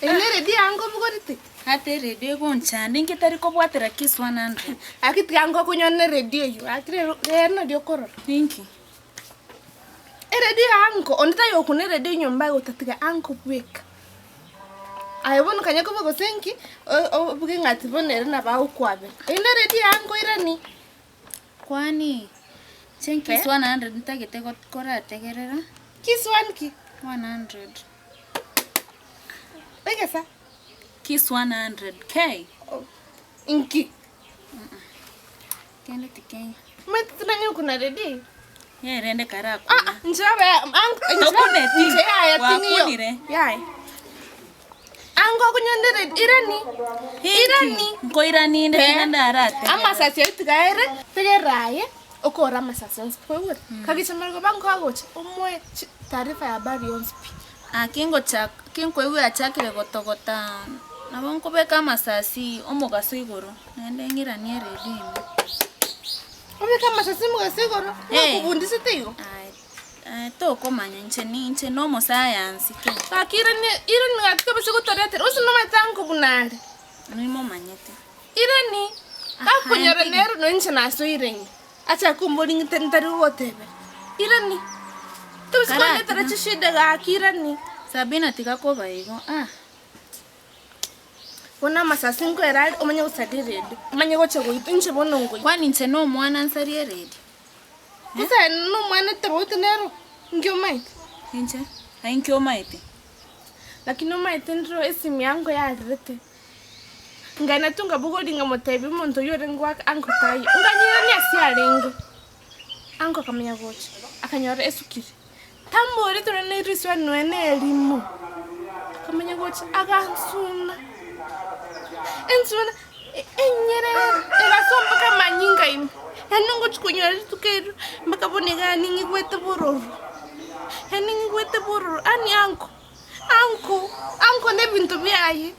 Eye neredio yango obogorete? Ata eredio egonchanda inki etari kobwatera kiss 100. Gaki tiga ngokonywa neredio eywo, gaki rero rero nario okorora. Ninki? Eredio ya anko, onde taiyo okuna eredio nyomba gotatiga anko bweka. Aye bono kanya koba gose nki, o- obuge ng'a ati bono ere nabo agokwabera. Eyio neredio ya anko irani. Kwani, inche nkiss 100 ntagete korategerera. Kiss one ki? 100. Egesa. Kiss 100 K. Inki? Kende tikeiyo. Omanyete tinanya gokuna redio? Yee rende karakuna. Ah, inche abe ang- Tokuneti. inche yaya ting'iyo. Gwakunire. Yaya. Ango okonyonde redio irani. Irani. Nkoiraninde Eh. tiga ndarate. Amasasi ayio tiga ere, tegerera aye, okore amasasi onsi pi kwaigure? Kagicha marogoba nkoagocha omoe chi taarifa ya habari yonsi pi. Aa kingochaka, kinkoigwa yachakire gotogota, nabo nkobeka amasasi omogaso igoro, naende ng'iranie eredio ime. Obeke amasasi omogaso igoro, Eh. nakobundisete igo? Aye aye tokomanya inche ninche na omosayansi ki. Gaki irani irani gaki tobasa gotoretera, gose nomanyete ango buna are. Nimomanyete. Irani, gakonyora nere nonya inche nasoire ime. Achake komboria ng'ite ntari gogotebera, Irani, tobisa kondetera chishida gaki irani. Sabina tiga koba igo ah. Bono amasasi nkoera are omanye gosaria eredio, omanye gocha goitwa inche bono ngoitwa. Kwani inche na omwana nsarie eredio? Gose aye na omwana tobauti nero, inki omaete? Inche? Aye inki omaete? Lakini omaete ndiro esimu yango yarerete. Nkainatwa nkabogoria nkamotebia omonto oyio orenge goaka anko taiyo, nkanyeirania ase arenge, anko akamanya gocha, akanyora esukire, tamboreti nonya na eriswali nonya na erimo, akamanya gocha agansuna, ensuna enyerere egasoa mpaka amanyinga ime, yaani ngochia konyora rituko erio mpaka bono iga yaani ng'igwete bororo, yaani ng'igwete bororo yaani anko, anko, anko na ebinto biaye.